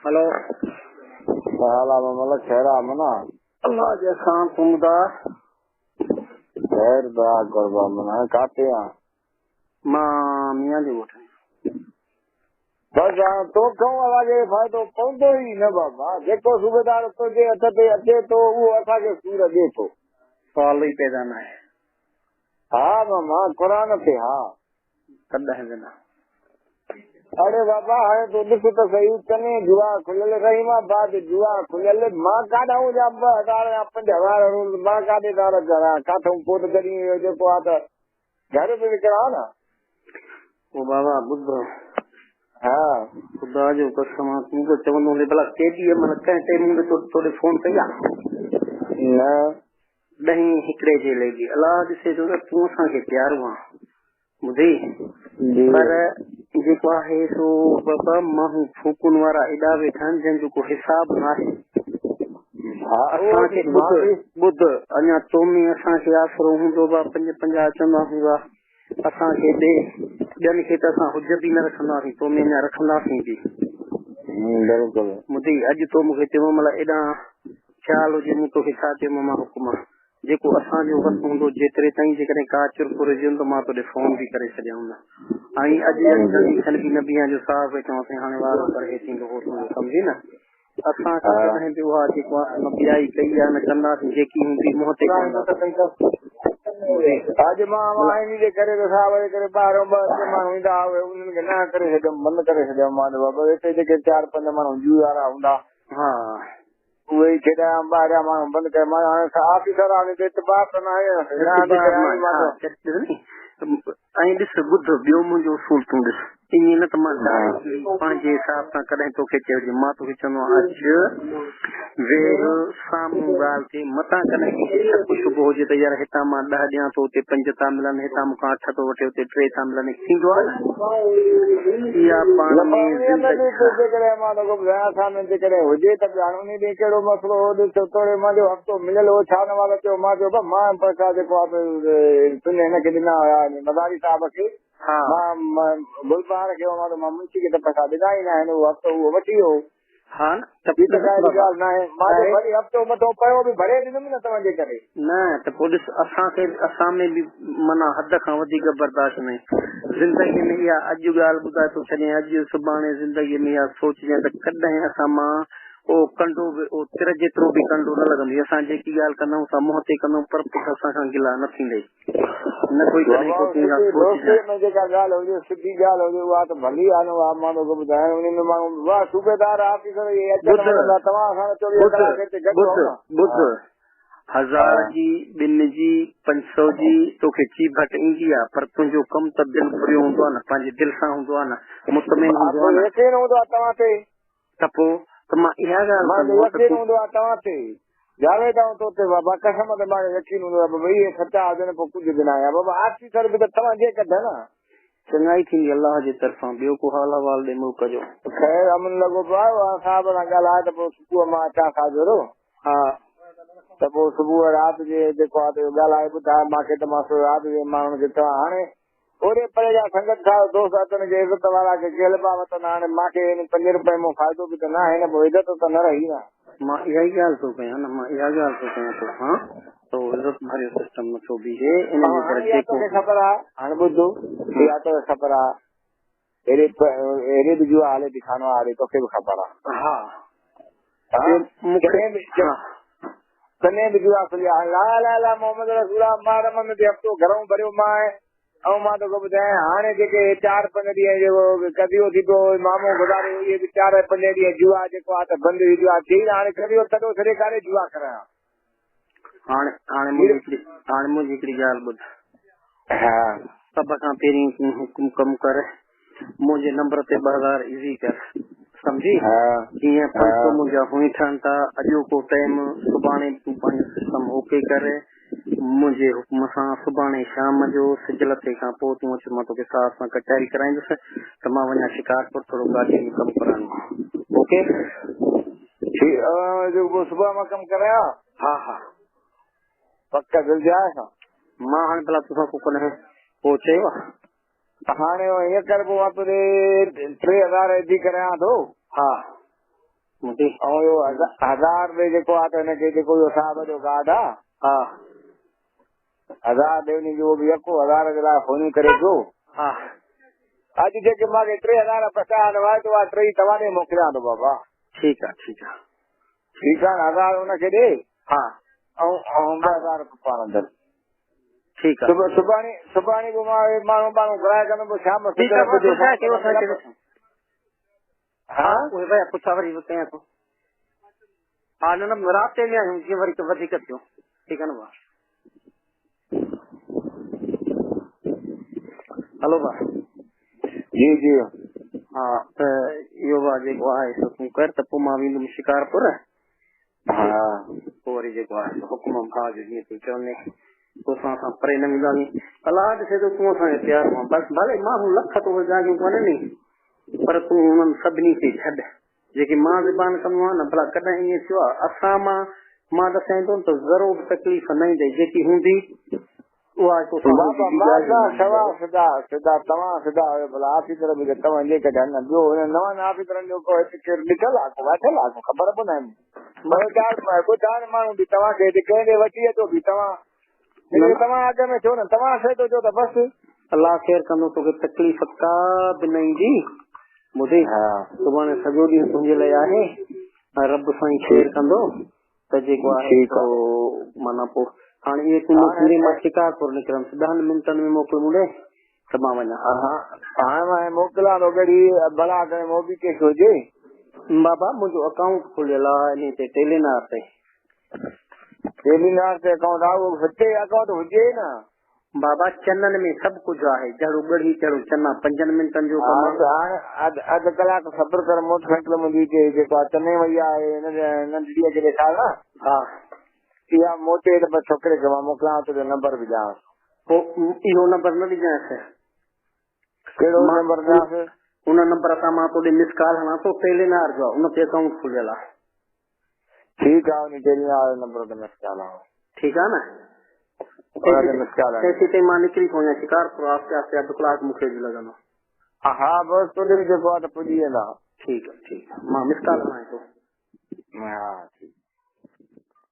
هلو. ڇا حال آ ملڪ خير آ منا؟ الله جي احسان تون ٻڌاء. خير دعا قرب آ منا ڪاٿي آ؟ مان ميان جي ڳوٺ ۾. بس هاڻ تو کان اسان کي فائدو پوندو ئي نه بابا جيڪو صوبيدار تنهنجي هٿ تي اچي ٿو اهو اسان کي سور ڏي ٿو. سوال ئي پيدا ناهي. ها ماما قرآن تي ها. ڪڏهن به نه. اڙي بابا هاڻي تون ڏس ته سهي چني جوا کليل رحيم آباد جوا کليل مان ڪاڏانهن جا 2000 يا 5000 روز مان ڪاڏي ٿا رکان ڪاٿئون پوء ته جڏهن اهو جيڪو آ ته گهر به وڪڻان نه. او بابا ٻڌ. ها. خدا جو قسم آ تون ته چوندو هوندين ڀلا ڪيڏيء مهل ڪنهن ٽيم هوندي تو توڏي فون ڪئي آ؟ نه. ڏهين هڪڙي جي ليگي. الله ڏسي ٿو ته تون اسان کي پيارو آن. ٻڌي؟ جي. پر جيڪو آهي سو بابا ماڻهو ڦوڪن وارا ايڏا ويٺا آهن جنهن جو ڪو حساب ناهي. ها اهو اسان کي مان ٻڌ به. ٻڌ اڃا تو ۾ اسان کي آسرو هوندو با پنج پنجاهه چوندا هوندا اسان کي ڏي ٻين کي ته اسان حجت ئي نه رکنداسين تو ۾ اڃا رکنداسين به. بلڪل. ٻڌي اڄ تو مون کي چيو مطلب ايڏانهن خيال هجي مون توکي ڇا چيو مان حڪم جيڪو اسان جو وس هوندو جيتري تائين جيڪڏهن ڪا چرپر هجي ته مان توڏي فون به ڪري ڇڏيان نه ۽ اڄ اڄ گهڙي کن به نه بيهان جو صاحب کي چوان سائين هاڻي وارو ڪر هي ٿيندو هو ٿيندو سمجهي نه اسان کان ڪڏهن به اها جيڪو آهي نه ٻيائي ڪئي آهي نه ڪنداسين جيڪي هوندي منهن تي ڪنداسين. اڄ مان آئيني جي ڪري ته صاحب جي ڪري ٻاهرون ٻه ٽي ماڻهو ايندا هئا اهي انهن کي نه ڪري ڇڏيم بند ڪري ڇڏيم مان بابا هتي جيڪي چار پنج ماڻهو جوئي وارا هوندا ها. اهي ئي کيڏايا ٻاهريان ماڻهو بند ڪيا مان هاڻي آفيسر آ ان تي اعتبار ته ناهي نه ٿي اعتبار ڪيان ناهي مان ها ته ڏس ني ۽ ڏس ٻڌ ٻيو منهنجو اصول تون ڏس ائين نه ته مان ڊائريڪٽلي پنهنجي حساب سان ڪڏهن توکي چيو هجي مان توکي چوندو آهيان اچ ويهه سامهون ڳالهه ٿئي متان ڪڏهن ڪنهن کي شڪ شبهو هجي ته يار هتان مان ڏهه ڏيان ٿو اتي پنج ٿا ملن هتان مون کان اٺ ٿو وٺي اتي ٽي ٿا ملن ٿيندو آهي نه اها پاڻ نه ۾ پر انهيء ۾ زندگي به ها. جيڪڏهن مان توکي ٻڌايان اسان ۾ جيڪڏهن هجي ته به هاڻي انهي ڏينهن ڪهڙو مسئلو هو ڏس توڙي منهنجو هفتو مليل هو ڇا نه والا چيو مان چيو ڀا مان پئسا جيڪو آ تنهنجي هن کي ڏنا هيا مزاري صاحب کي ها. مان گلبهار کي مان ته مان منشي کي ته پئسا ڏنا ئي ناهن اهو هفتو اهو وٺي ويو. ها نه ته هي ته ڏس ڪا اهڙي بابا ڳالهه ناهي. مان چيو ۽ ڀلي هفتو مٿو پيو به ڀري ڏيندم نه توهان جي ڪري. نه ته پوء ڏس اسان کي اسان ۾ به معنيٰ حد کان وڌيڪ برداشت ناهي. زندگيء ۾ اها اڄ ڳالهه ٻڌائي ٿو ڇڏيان اڄ سڀاڻي زندگيء ۾ اها سوچجانء ته ڪڏهن اسان مان اهو ڪنڊو به اهو تر جيترو به ڪنڊو نه لڳندو. اسان جيڪي ڳالهه ڪندا آهيون سا منهن تي ڪندا آهيون پر پٺ اسان کان گلا نه ٿيندي. نه ڪوئي ڪڏهن بابا ڪو تون اها سڌي دوستيء سوچجانء. ۾ جيڪا ڳالهه هجي سڌي ڳالهه هجي اها ته ڀلي آهي نه اها مان توکي ٻڌايان انهي ۾ ماڻهو واهه صوبيدار آفيسر اهي اچن ٻڌ وڃن ٿا توهان اسان ته چوويهه ٻڌ ڪلاڪ هتي گڏ ٻڌ هئون نه. ٻڌ ها هزار ها. جي ٻن جي پنج سئو جي توکي چيڀٽ ايندي آ پر تنهنجو ڪم ته دل گهريو هوندو آ نه پنهنجي دل سان هوندو آ نه مطمئن ها هوندو آ پوء نه. يقين هوندو آ توهان تي. ته پوء ته مان اها ڳالهه مان ڪندو کي آهيان ته يقين تون. هوندو آ توهان تي. جاويد آئون تو تي بابا قسم ته مان کي يقين هوندو آ بابا اهي سچا هجن پوء ڪجهه به ناهي بابا آفيسر به ته توهان جي ڪڍ نه. چڱائي ٿيندي الله جي طرفان ٻيو ڪو حال احوال ڏي ملڪ جو. خير امن لڳو پيو آهي اها صاحب سان ڳالهاء ته پوء صبح مان اچان ساجهرو. ها. ته پوء صبح رات جي جيڪو آ ته اهو ڳالهائي ٻڌاء مان کي ته مان رات جي ماڻهن کي چوان هاڻي اوري پري جا سنگت صاحب دوست اچن ڪي عزت وارا ڪي ڪهلبا وتن هاڻي مان کي ان پنج روپين مان فائدو به ته ناهي نه پوء عزت ته نه رهي نه. مان اها ئي ڳالهه ٿو ڪيان نه مان اها ڳالهه ٿو ڪيان تو کان ته اهو عزت ڀريو سسٽم نٿو بيهي ان جي ڪري هاڻي اها جيڪو توکي خبر آ هاڻي ٻڌ اها توکي خبر آ هيڏي هيڏي به جوا هلي ٿي خانو هاري توکي به خبر آ. ها ها ٻيو مون کي ڪڏهن به ها. ڪڏهن به جوا کلي آ لا لا لا محمد رسول الله مان رمن تي هفتو گهرئون ڀريو مان ۽ مان توکي ٻڌايان هاڻي جيڪي هي چار پنج ڏينهن جيڪو قضيو ٿي پيو مامو گذاري ويو اهي به چار پنج ڏينهن جوا جيڪو آ ته بند ٿي ويو آ چئي هاڻي قضيو تڏو ڇڏي ڪاڏي جوا ڪرايان. هاڻي هاڻي منهنجي هڪڙي هاڻي منهنجي هڪڙي ڳالهه ٻڌ. ها. سڀ کان پهرين تون حڪم ڪم ڪر منهنجي نمبر تي 2000 ايزي ڪر سمجهي ها. جيئن ها. 500 منهنجا هونئن ٺهن ٿا اڄوڪو ٽيم سڀاڻي به تون پنهنجو سسٽم اوڪي ڪر منهنجي حڪم سان سڀاڻي شام جو سج لٿي کان پوء تون اچ مان توکي صاحب سان ڪچهري ڪرائيندس ته مان وڃان شڪارپور ٿورو گاڏي ۾ ڪم ڪرائڻو آ اوڪي. ٺيڪ جو صبح مان ڪم ڪرايان. ها ها. پڪ دل جاء سان. مان هاڻي ڀلا توسان ڪو ڪڏهن پوء چيو آ. هاڻي ائين ڪر پوء مان توڏي 3000 ايڊي ڪرايان ٿو. ها. ٻڌي ऐं इहो हज़ार ॾे जेको आहे त हिनखे जेको इहो साहिब जो गार्ड आहे। हा हज़ार ॾे उन जो बि यको हज़ार जे लाइ फोन करे पियो। हा अॼु जेके मूंखे 3000 पैसा आयो आहे त उहा टेई तव्हां ॾे मोकिलियां थो बाबा। ठीकु आहे ठीकु आहे ठीकु आहे न 1000 हुनखे ॾे। हा ऐं 2000 पाण अंदरि। ठीकु आहे सुभाणे सुभाणे पोइ मां माण्हू बाण्हू घुराए कंदुमि पोइ शाम ठीकु आहे। हा उहे भैया पुछा वरी कयां थो। हा न न राति में आहियूं जीअं वरी वधीक थियो। ठीकु आहे न भाउ। हलो भाउ। जी जी हा त इहो भाउ जेको आहे सो तूं कर त पोइ मां वेंदुमि शिकारपुर। हा पोइ वरी जेको आहे हुकुम भाउ जो जीअं तूं चवंदे तोसां असां परे न वेंदासीं। अलाह ॾिसे थो तूं असांजो प्यारो आहे बसि भले माण्हू लख तो ॻाल्हियूं कोन्हनि पर तूं हुननि सभिनी खे छॾ जेकी मां ज़बान कंदो आहियाँ न भला कॾहिं ईअं थियो आहे असां मां मां ॾसां थो त ज़रो बि तकलीफ़ न ईंदई जेकी हूंदी उहा सवा सिधा सिधा तव्हां सिधा आहियो भला ऑफिसर बि तव्हां जे कढनि न ॿियो हुन नवनि ऑफिसरनि जो को हिते केरु ॾिठल आहे को वेठल आहे को ख़बर बि न आहिनि। चारि माण्हू बि तव्हांखे हिते कंहिं ॾे वठी अचो बि तव्हां तव्हां अॻु में थियो न तव्हां सही थो चओ त बसि अलाह ख़ैर कंदो तोखे तकलीफ़ का बि न ईंदी। ॿुधी सुभाणे सॼो ॾींहुं तुंहिंजे लाइ आहे ऐं रब साईं ख़ैर कंदो त जेको आहे माना पोइ हाणे इहे तूं पूरे मां शिकारपुर निकिरंदुसि 10 मिंटनि में मोकिल मूंॾे त मां वञा। हा हाणे मां मोकिलियां थो कॾहिं भला करे मोबी कैश हुजे। बाबा मुंहिंजो अकाउंट खुलियल आहे इन ते टेलीनार ते। टेलीनार ते अकाउंट आहे उहो हिते अकाउंट हुजे न बाबा चननि में सभु कुझु आहे जहिड़ो ॻढ़ी तहिड़ो चना 5 मिंटनि जो कमु आहे। हाणे अधु कलाकु सब्र कर मोटरसाइकिल मुंहिंजी हिते जेको आहे चने वई आहे नंढड़ीअ खे ॾेखार न। हा इहा मोटे त छोकिरे खे मां मोकिलियां थो नंबर बि ॾियांसि। पोइ इहो नंबर न ॾिजांसि। कहिड़ो नंबर ॾियांसि? उन नंबर तां मां तोॾे मिस कॉल हणां थो टेलीनार जो आहे उन ते अकाउंट खुलियल आहे। ठीकु आहे उन टेलीनार नंबर ते मिस कॉल आहे। ठीकु आहे न तेसीं ताईं मां निकिरी थो वञा शिकारपुर आहिस्ते आहिस्ते अधु कलाकु मूंखे बि लॻंदो। हा बसि तोॾे जेको आहे त पुॼी वेंदा। ठीकु आहे ठीकु आहे मां मिस कॉल हणां थो। हा ठीकु।